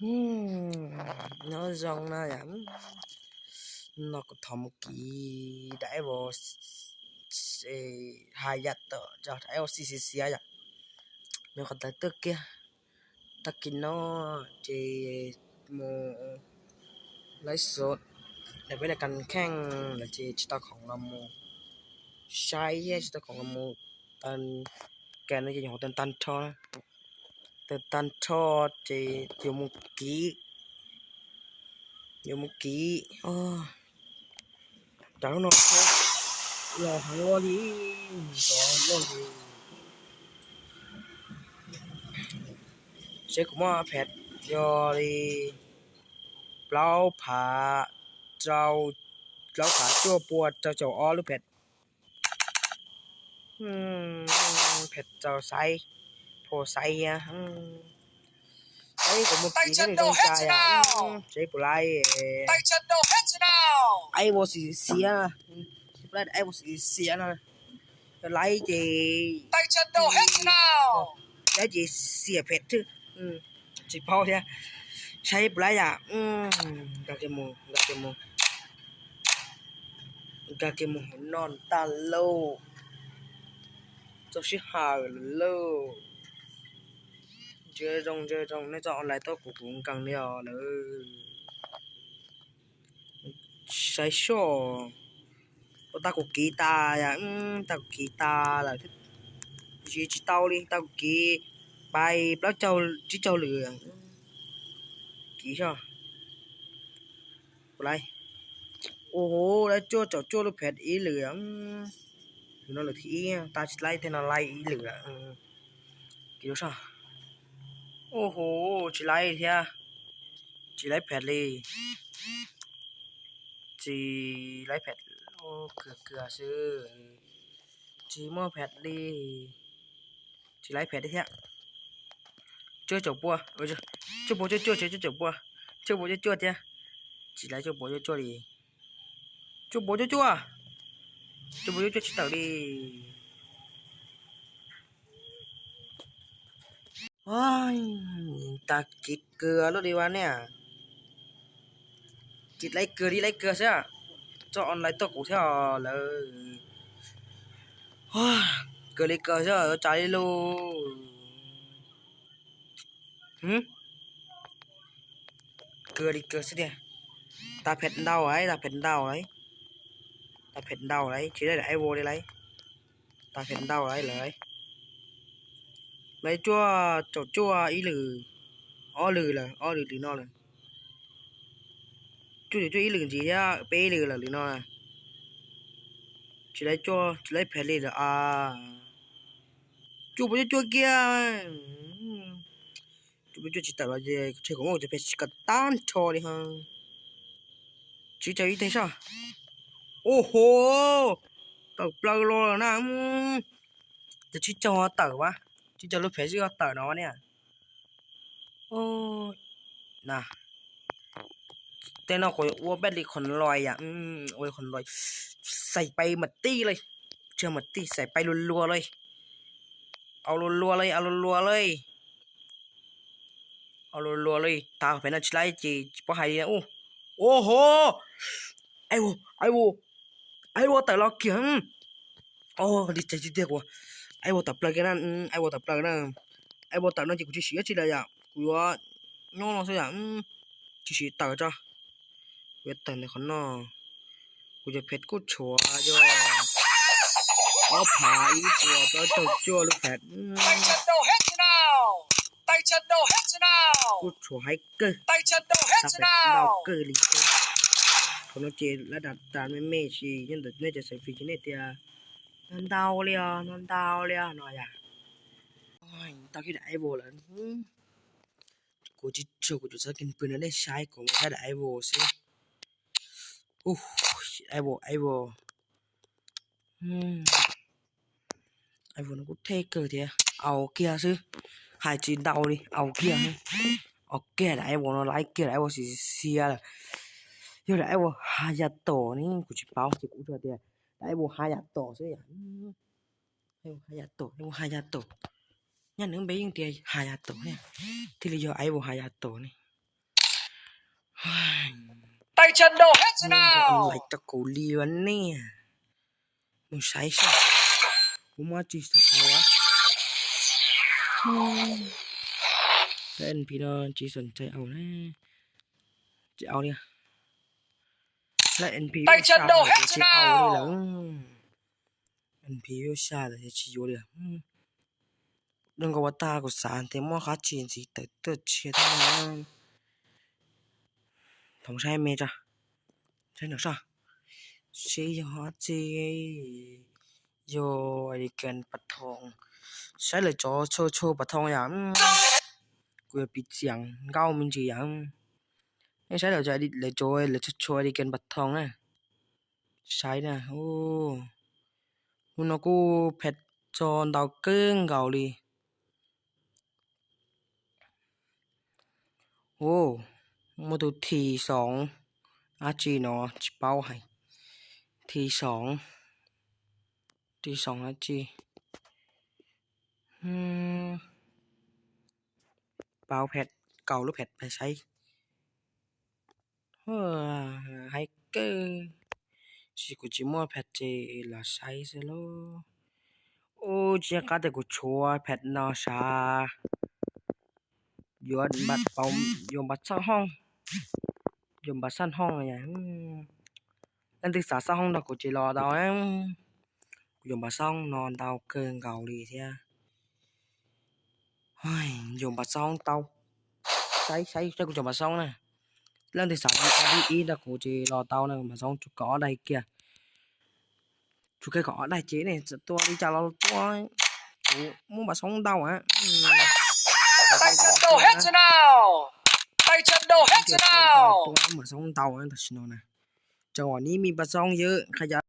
Nói dòng này à, nó có thòm một ký đại vô, ê, hai giặt tờ cho đại vô xì xì xì à. Nó có tới tức kia. Ta ký nó chỉ một lãi suất. Để với là căn khen là chỉ, chỉ tao khổng là một. Sai, chỉ tao khổng là một. Tần kèn nó chỉ nhỏ tần tần cho. Tần tần cho chỉ tiểu một ký. Tiểu một ký. Ơ. Trắng nó. Lo hàng lo đi. Lo lo đi. Sẽ cũng mà phẹt. Lo đi. Plau phá. Trâu. Plau phá. Chua bua. Trâu chầu o lúc phẹt. ອືມ ເຜັດເຈົ້າໄຊ ໂພໄຊ ອືມ ໄຊກໍບໍ່ກິນ ໃຊ້ບໍ່ຫຼາຍ ໄອໂວຊິເສຍ ອືມ ໄອໂວຊິເສຍນະ ໄລເຈ ໄລເຈເສຍເຜັດ ອືມ ຊິເຜົາເດ ໃຊ້ບໍ່ຫຼາຍ ອືມ ກາເກໂມ ກາເກໂມ ກາເກໂມ ນອນຕາໂລ ເຈົ້າຊິຫາໂລ ເຈີດອງ ເຈີດອງ ໃນຈອອນລາຍໂຕ ກູກຸງກັງເນຍເລີຍ ໃຊ້ໂຊ ຕາກູກີຕາ ອືມ ຕາກູກີຕາລະ ຈີຈີເຕົາລີ ຕາກູກີ ໄປ ປາເຈົ້າ ຈີເຈົ້າເຫຼືອ ກີຊະ ບໍ່ໄດ້ ໂອ້ໂຫ ໄດ້ຈົວເຈົ້າຈົວລູກແພັດອີເຫຼືອ ຢູ່ນຳເຫຼືອທີ່ອີ ຕາຊິໄລ່ແຕ່ນຳໄລ່ອີເຫຼືອ ເອີ ກິນຊະ ໂອ້ໂຫ ຊິໄລ່ເທື່ອ ຊິໄລ່ແພັດເລີຍ ຊິໄລ່ແພັດ ໂອ້ ເກືອ ເກືອຊື່ ຈີມໍແພັດລີ ຈີໄລ່ແພັດເດ້ແທ້ ເຈີເຈົ້າປົວ ເອີ ເຈີປົວ ເຈີ ເຈີ ເຈີ ເຈີປົວ ເຈີປົວ ເຈີ ເຈີ ເທຍ ຈີໄລ່ເຈົ້າປົວ ເຈີ ເຈີລີ ເຈົ້າປົວ ເຈີ ເຈີ ເຈົ້າປົວ ເຈີ ເຈີ ຊິເຕີລີ ວ້າຍ ຕາກິດເກືອໂລດດີວ່າເນຍ ກິດໄລ່ເກືອ ດີໄລ່ເກືອຊະ ເຈົ້າອອນລາຍຕົກກູແທ້ເລີຍ ເກືອລີເກືອຊະ ຈາຍໂລ ຫື ເກືອດີເກືອຊະເດ ຕາແພັດເດົາໄດ໋ ຕາແພັດເດົາໄດ໋ ຕາແພັດເດົາໄດ໋ ຊິໄດ້ໄອໂວໄດ້ໄດ໋ ຕາແພັດເດົາໄດ໋ເລີຍ ໄລ່ຈົວ ເຈົ້າຈົວອີຫຼື ອໍລືລະ ອໍລືລີນໍລະ ຈຸດຈຸດອີ່ລຶ່ງຈີເປອີ່ລຶ່ງລະຫຼືນໍລະ ຊິໄດ້ຈົວ ຊິໄດ້ແພລີລະອາ ຈຸດບໍ່ຈຸດເກຍ ຈຸດບໍ່ຈຸດຊິຕາລະເຈ ເຊໂກໂງຈະເພຊິກະຕານໂທເດຮະ ຊິຈະອີເຕຊະ ໂອ້ໂຫ ເຕີເປີໂລລະນະ ອືມ ຈະຊິຈະເຕີວະ ຊິຈະລົດແພຊິກະເຕີເນາະວະເນຍ ໂອ້ຍ ນະ ແຕ່ນອກຂ້ອຍອົວແບັດລີຄອນລອຍອະ ອືມ ໂອ້ຍ ຄອນລອຍ ໃສ່ໄປໝົດຕີເລີຍ ເຊື່ອໝົດຕີ ໃສ່ໄປລົວໆເລີຍ ເອົາລົວໆເລີຍ ເອົາລົວໆເລີຍ ເອົາລົວໆເລີຍ ຕາໄປນະຊິໄລຈີ ບໍ່ໃຫ້ດີນະ ໂອ້ ໂອ້ໂຫ ໄອໂວ ໄອໂວ ໄອວໍເຕີລອກກຽງ ໂອ້ ດີໃຈຈິເດກວ່າ ໄອວໍເຕີເປີກນັ້ນ ອືມ ໄອວໍເຕີເປີກນັ້ນ ໄອວໍເຕີນັ້ນຈິ ກູຊິເສຍຈິໄລອະ ກູວ່າ ໂນໂນຊະຍາ ອືມ ຈິຊິເຕີຈ້ະ ເວເຕີໃນຂອນນອ ກູຈະເພັດກູຊົວຢໍ ອໍ ພາອີຕົວເຈົ້າຈົວລູກແພັດ ອືມ ກູຊົວໃຫ້ເກີ ຕາແພັດເດົາເກີລີເກີ ຂອງເຈລະດັບຕານແມ່ໆຊິຍັງໄດ້ໃຈໃສ່ຟີຊິເນເຕຍ ນອນດາວເລີຍ ນອນດາວເລີຍ ນອນຢາ ໂອ້ຍ ຕາຄິດໄອໂວລະ ອືມ ກູຈິໂຊ ກູຈະໃຊ້ກິນປືນໄດ້ໃຊ້ ກູບໍ່ໃຊ້ໄອໂວຊິ ໂອ້ຍ ໄອໂວ ໄອໂວ ອືມ ໄອໂວນະ ກູເທເກີເທຍ ເອົາເກຍຊື່ ຫາຍຈີເດົານີ້ ເອົາເກຍ ເອົາເກຍໄອໂວນະ ຫຼາຍເກຍໄອໂວຊິເສຍລະ ເອີ ໄອໂວຫາຍາໂຕນີ້ ກູຊິເປົ່າຊິກູເທຍ ໄອໂວຫາຍາໂຕຊື່ ອືມ ໄອໂວຫາຍາໂຕ ໄອໂວຫາຍາໂຕ ຍາໜຶ່ງໄປຍິງເຕຍຫາຍາໂຕນີ້ ທີ່ເລີຍໄອໂວຫາຍາໂຕນີ້ Tay chân đầu hết rồi nào. ໄລ່ຕະໂກລີວະເນຍ ມຶງໃຊ້ຊະ ກູມາຈີສັນເອົາວະ ແລະເອັນພີເນາະ ຈີສົນໃຈເອົານະ ຈະເອົາເດ ແລະເອັນພີ Tay chân đầu hết rồi nào. ເອັນພີວິວຊາ ແລ້ວຊິຢູ່ເດ ອືມ ເດີນກໍວ່າຕາກໍສານ ແຕ່ໝໍຂາຈີນຊິເຕີເຕີເຊຍທັງນັ້ນ ຕ້ອງໃຊ້ແມ່ຈ້າ ໃຊ້ໜ້າຊາ ຊິຮອດຊິ ໂຍ ອາລິເກນປະທອງ ໃຊ້ເລີຍຈໍໂຊໂຊປະທອງຢ່າງ ອືມ ກູຈະປິດສຽງເກົ້າມິນຈີຢ່າງ ໃຊ້ເລີຍຈໍ ເລີຍຈໍ ເລີຍໂຊໂຊອາລິເກນປະທອງນະ ໃຊ້ນະ ໂອ້ ຮຸນນະກູແພັດຈອນດາວເກິ່ງເກົາຫຼີ ໂອ້ ມາດູທີສອງອາຈີເນາະ ຊິເປົ່າໃຫ້ ທີສອງ ທີສອງອາຈີ ອືມ ເປົ່າແພັດເກົ່າ ຫຼືແພັດໄປໃສ ເຮີ ໄຮເກີ ຊິກູຈິມົວແພັດເຈລາໄຊເຊໂລ ໂອ້ ເຈກາແຕ່ກູຊົວແພັດນອຊາ ຢວນບັດເປົ່າ ຢວນບັດສະຫ້ອງ ຢວນບັດສະຫ້ອງຫຍັງ ນັກສຶກສາສະຫ້ອງດອກກູເຈລໍເຕົາ ຢວນບັດສະຫ້ອງນອນເຕົາເກີງເກົາຫຼີເທຍ ໂອ້ຍ ຢວນບັດສະຫ້ອງເຕົາ ໃຊ້ ໃຊ້ ໃຊ້ກູຢວນບັດສະຫ້ອງນະ ລັງທີ່ສາມ ອາດີອີ ດອກກູເຈລໍເຕົານະ ບັດສະຫ້ອງຈຸກກໍໄດ້ເກຍ ຈຸກກໍໄດ້ເຈນີ້ ຕົວທີ່ຈະລໍຕົວ ໂອ້ ໝູ່ບັດສະຫ້ອງເຕົາອະ ອືມ Tay chân đầu hết rồi nào. Tay chân đầu hết rồi nào. ຕົວໝູ່ບັດສະຫ້ອງເຕົານະ ຕາຊິໂນນະ ຈັງຫວະນີ້ມີບັດສະຫ້ອງເຢີ ຂະຫຍາຍ